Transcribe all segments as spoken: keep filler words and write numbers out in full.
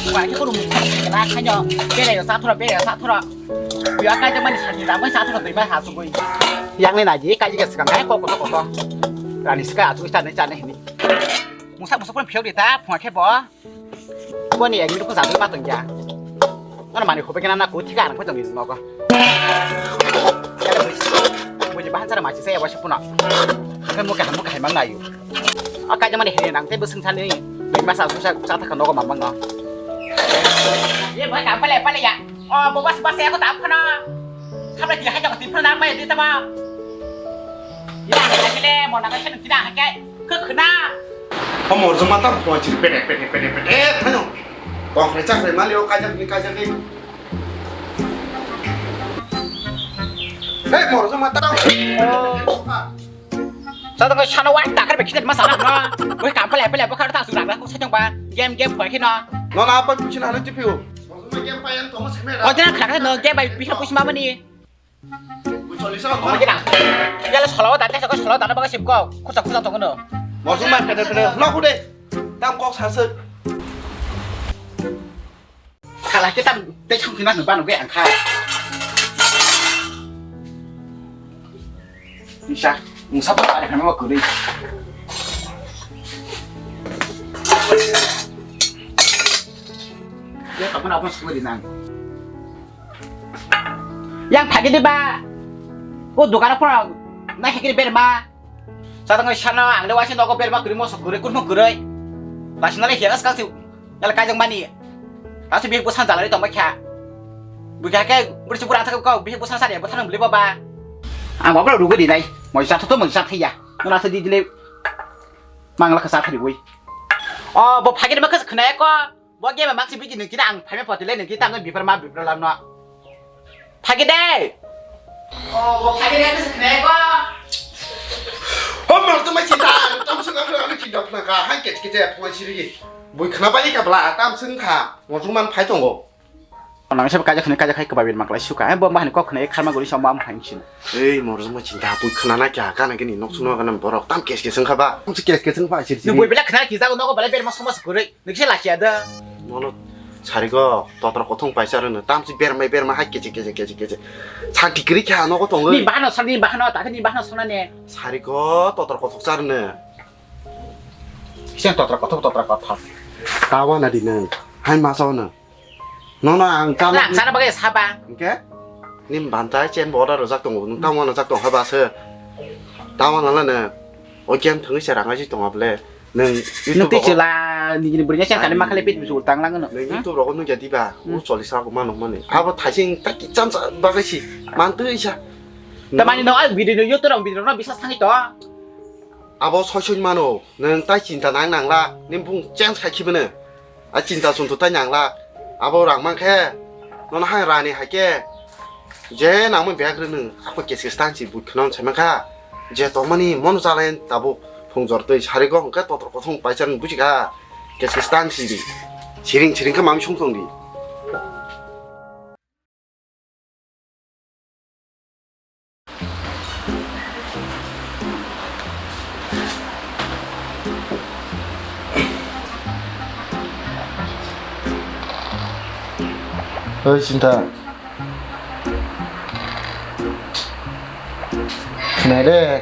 Belai khe khoro mung khayo, belai khayo, belai khe sathoro, belai khe sathoro. Biya kaijakmani sakni rangbai sathoro twi bai ha sugwi. Yang ni naji kaijak swkang hai kok kotor kotor. Rani swkang achugwi chanai chanai hini. Mungsa mungsa phone phiyok di ta phone khe bo. Boni ekni ko jadwi ma tongya. Ano mani khobe kena na ko thika ang ko tongni nogo. Buji bahan sara machi saya wasa puna. Kan muka muka hai mang nayu. O kaijak mani hini nang te bwswng sani. Bini masa susa sa thaka nogo mamang no. Ye bai kam pale pale ya. O bo bas bas ya ko tam khana. Khamle ti hai jok ti phana mai di tama. Ya, kile mo na ka shen ti da ha ke. Khe khna. O morjong ma tang phone chiri pete pete pete pete thaino. Kongkhre chakre mali o kajak ni kajak ni. Hey, morjong ma tang. Sa tang sana wai takar be khitet ma sana na. Wai kam pale pale ba khar ta su rak rak sa jong ba. Game game phai khino. No na apa puchina hanu tipiu. Morjong ma game payan to ma seme ra. Ko jana khra khra no game bai bihar pusi ma mani. Omo gina. Yala solo da, tesa ko solo da na baga sip ko. Kusa kusa tongo no. Mosung ma pede pede. No kude. Tam kok sasuk. Khala ke tam te chang kina no banu ge angkha. Bisa, musa pa are kama kuri. Ya kamu apa sih di nang? Yang phagi di ba. O dogana pora na hekri berma. Sa tang sana ang le waisa nogo berma kuri moso kuri kurmo kuri. Lasi nale hiya skal si. Nale kajang mani. Lasi bihik busan jalari tong bakha. Bukha ke bursi bura thak ko bihik busan sari busan beli baba. Ang baba rugo di nai. Mo sa to mo sa thaya. Mo na sa di dile. Mangla ka sa thari bui. O bo phagi ma ka khna ko. Bo game ma si biji nung kina ang phaima poti le nung kita ang bipar ma bipar lang no. Phagi de. O bo phagi de kasi khne ko. O mar tu ma si ta tam sung ka khna ki dok na ka han ke ke te phone siri. Bui khna ba ka bla tam sung kha. Mo sung man phai tongo. Nang se kaja khne kaja khai ka ba bir maklai suka. Bo ma han ko khne kharma guri sa ma phai sin. Ei morjong ma chinta bui khna na kya ka na gini nok suno ka na borok tam kes kes wngkha ba. Tam se kes kes wngkha siri siri. Bui bela khna ki jago nogo bela ber ma somos guri. Nokse lakia da. Nono sarigo totor kothong paisa rwno tamsi bermai bermai hai keche keche keche keche. Santi kwrwi kha nogo tongo. Ni bahano sani bahano ta ni bahano sana ne. Sarigo totor kothok charwno. Kisa totor kothok totor kothok. Tawa na di nang. Hai masa ono. Nono ang kama. Lang sana bagai saba. Oke. Nim bantai chen boda rojak tongo. Nung tamo na jak tong haba se. Tamo na lana. O game thangwi se rangai si tongo ble. Nung YouTube rogo. Nung tei chwla nini bwrwi chen kali makhale pit bisu tang lang no. Nung YouTube rogo nung jadi ba. U choli sa ko mano mani. Abo thaising ta kicham sa bagai si. Man twi sa. Tamani no al video no YouTube rong video no bisa sangi to. Abo soi soi mano. Nung tai chinta nang nang la. Nim bung change khai khibene. A chinta chuntu tai nang la. Abo rang man khe. Nono hai rani hai khe. Je nangmani bag rwnwi ako kes kes tang si bui khwna sai mankha. Je tongmani mono chalai tabuk phungjor twi sarigo hwnkhe totor kothong paisa nw bujikha. Kes kes tang si di. Siring siring khe mami song tong di. Oi, Sinta. Khna de.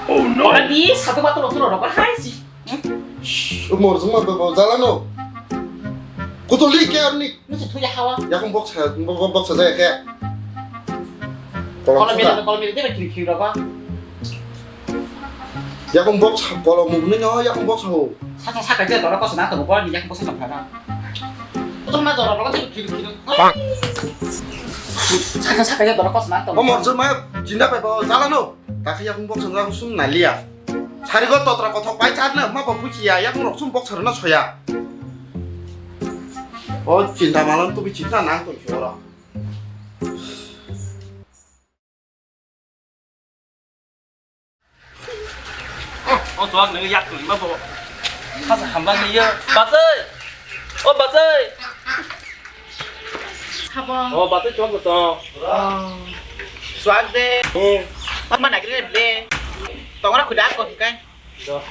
Oh no! Ora di, satu batu lo tu lo, hai si. Shh, umur semua bebo jalan lo. Kutu li ke arni. Nung se thuya hawa. Yakung box ha, bo-, bo-, box ha jaya khe. Kolom mili, kolom mili, debe kiri kiri rogo. Yakung box ha, kolom mili no, yakung box ho. Saka saka je dora kosa na to, bo ni yakung box ha na. Kotor ma dora rogo debe kiri kiri. Saka saka je dora kosa na to. O morjor ma jinda pe bo jala no. Takhe yakung box ha na sum na liya. Sarigo totra kothok pai charna ma bo buchiya, yakung rok sum box ha rwna soya. O chinta malam tu bi chinta nang tong si oro. O chuak nini yak twi ma bo. Khasa hamba ni yo. Batwi. O bachai. Habo. O bachai chwng ko to. Oh. Swag de. Hmm. Apa nak ni de? Tongra khuda ko kai. Do.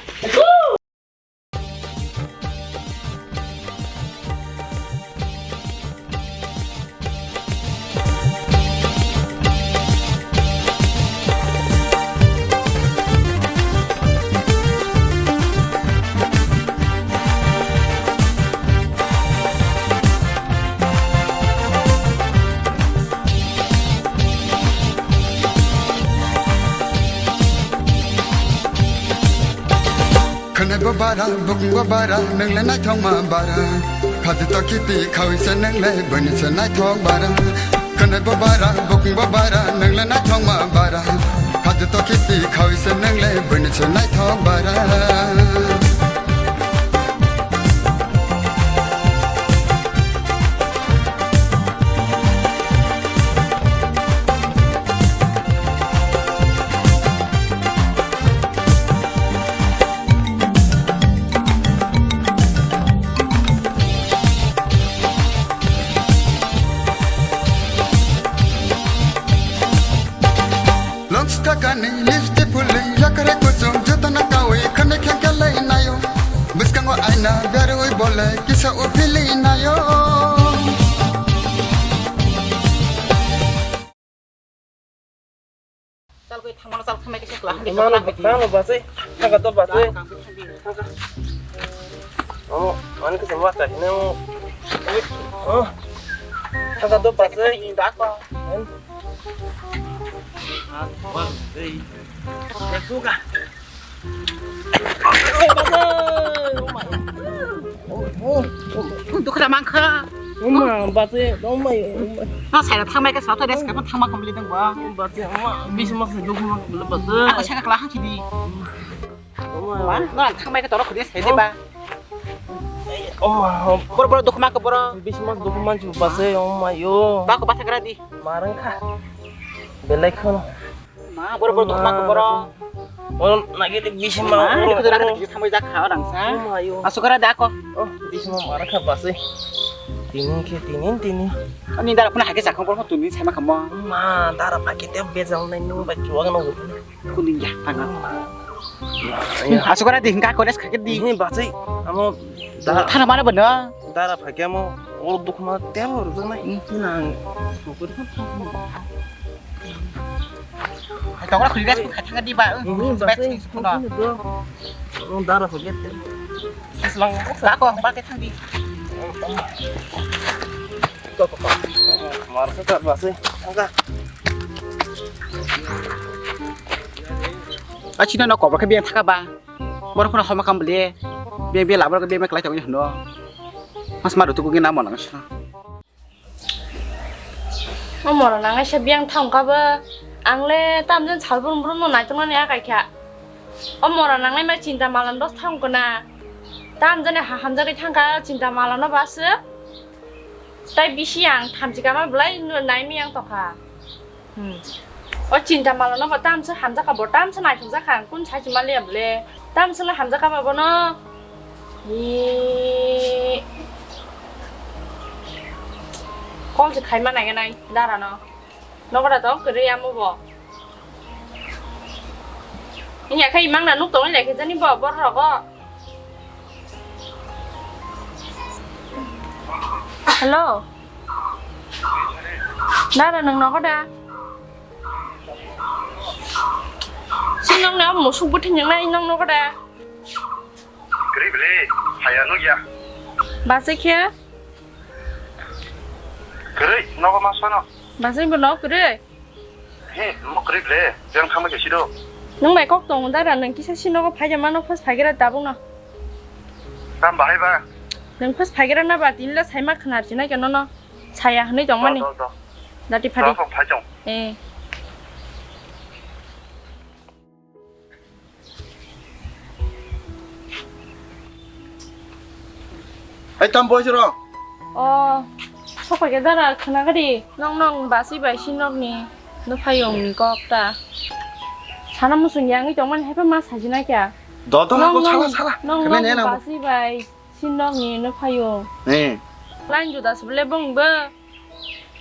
Khwnai bo bara, bukung bo bara, nwng le naithok ma bara. Khadi to kiti khawi se nwng le bwni se naithok bara. Khwnai bo bara, bukung bo bara, nwng le naithok ma bara. Khadi to kiti khawi se nwng le bwni se naithok bara. Longstaka ni lipstick phulwi, yakre kuchung jotona kawi, khani khe khe lai nayo. Bwskango aina berwi bole, kisa uphili nayo. Chal koi thangmano chal khamai kisa kla, handi Mano, chal khamai. Mano basai, thangka to basai. Thangka, thangka. Oh, ani kisa mata hine mo. Oh, thangka to basai. Thangka, thangka, thangka. Dukra mangkha. Oma, bate, oma, oma. Na sai thangmai ka sa to des ka thangma complete dong ba. Bate, oma, bis mas dukra mangkha bate. Ako sa ka kla hang kidi. Oma. Na thangmai ka toro khudi sai de ba. Oma, boro boro dukra mangkha boro. Bis mas dukra mangkha bate, oma yo. Ba ko bate kra di. Marang kha. Belai khano. Ma, boro boro dukma ko boro. Boro nagili bisima. Ma, oro, oro. Thamoi jak kha orang sa. Oh, ma, yo. Asukara da ko. Oh, bisima mara kha basi. Tini khe tini, tini. Ani dara phuna hake jakho boro tuni sai ma khamo. Ma, dara phake te bejal nai nung ba chuwang no. Kuning ya, tanga. Asukara di hingka kores khake di. Ini basi, amo da. Thana mana beno. Dara phakya mo, o dukma tebo rwjaknai. Hmm. Nang. Hai, tongla khuli gas, khai thangdi ba. Hmm, hmm, bag bas, sing sing, sing, sing, sing, sing. O dara phakya te. Aslang, lako, bal ke thangdi. Mar sa ta basi. Angka. Achina no kobor ke biang thaka ba. Borok phano homa kam bole. Be, be labar ke be me klai tongni hino. Mas maru tu kugi na mona ngasa. O mona nang sa biang thang ka ba. Ang le tam jen sal brum brum no nai tong ani akai kha. O mona nang nai ma chinta malan dos thang ko na. Tam jen ha hamjagwi thang ka chinta malan no bas. Tai bisi ang thamchi kama belai no nai mi ang tokha. Hmm. O chinta malo no bo tamsa hamjak ka bo tamsa nai thung jak kha kun sai chuma le ble. Tamsa la hamjak ka bo no. Ni. Kol se khai ma nai nai dara no. Nogo da tong kwrwi amo bo. Ini akhai imang na nuk tong lai khe jani bo bor rogo. Hello. Dara nang nogo da. Si nong na musuk buthing nang nai nong nogo da. Kwrwi bwle, haya nukya. Bachai khe? Kwrwi, nogo ma sono. Bachai bo nok kwrwi? He, mo kwrwi bwle, jeng thangma khe sido. Nung bai kok tong dara, nung kisa si nogo phaida mano, first phaigira tabuk no. Tam bahai ba? Nung first phaigira na ba, tini la saima khnar china khe nono. Saya hwnwi tongmani. Do, do, do. Dati phadi. Do, phai chong. Eh. Hai tam boys rok. O, sopai ke dara khna gadi. Nong nong basi bai si nok ni. No phayong ni kok ta. Sana musung yang i tongmani hai pa ma sajina kya? Do do ko sala sala. Nong nong basi bai. Sinok ni no phaio. Eh. Line juda se bole bong bo.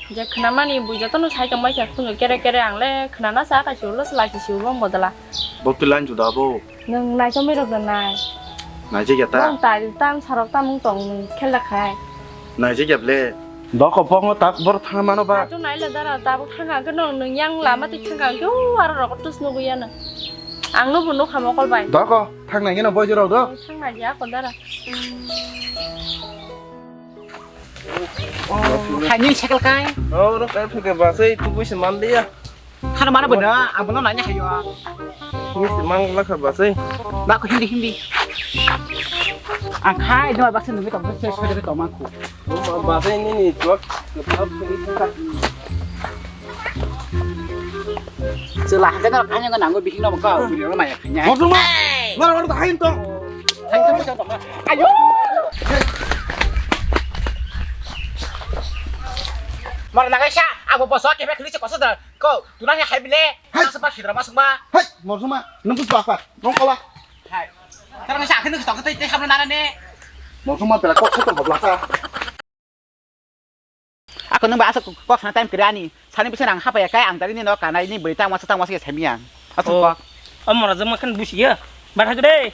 Je khna mani bui joto no sai tong bai kha khunju kere kere ang le khna na sa ka chulo se lai si bo bodala. Bo ki line juda bo. Nung nai chomai rok da nai. Nai je ya ta. Bong tai tam sarok tam tong nung khel da khai. Nai je ya ble. Doko bongo tak bor thang mano ba. Atu nai le dara tabuk thang ang khe nung nung yang lama ti thang ang khe u aro rok tus nugu ya na. Ang no bu no khamo kol bai. Doko thang nai geno boi jorok do. Thang nai ya ko dara. Khaini cycle kai. Oh, rok kai phike basai tu buisi manliya. Khana mana benda, ang bono nanya hayo. Buisi mangla kha basai. Ba ko hindi hindi. Ang khai do baksa nungi tong se soi de tong mangku. Basai nini tuak. Chwla hakhe norok kanya nanggo bihik no ka buri no maya khanya. Morjuma. Nor nor hain tong. Ayo. Mar nagai sa, abo boso kebe khli se koso da. Ko, tunang ya hai bile. Hai. Asa pa sidra masuk ma. Hai, morjuma. Nung kus apa? Nung kola. Hai. Tarang sa akhir nung tok tok tok nana ne. Morjuma pela kok kok hobla sa. Ako nung ba asok kok sana time kira ni. Sani bisa nang hapa ya kai ang tadi ni no kana ini berita masa tang masa ya semian. Asok kok. Amora jama kan busi ya. Bar hagde.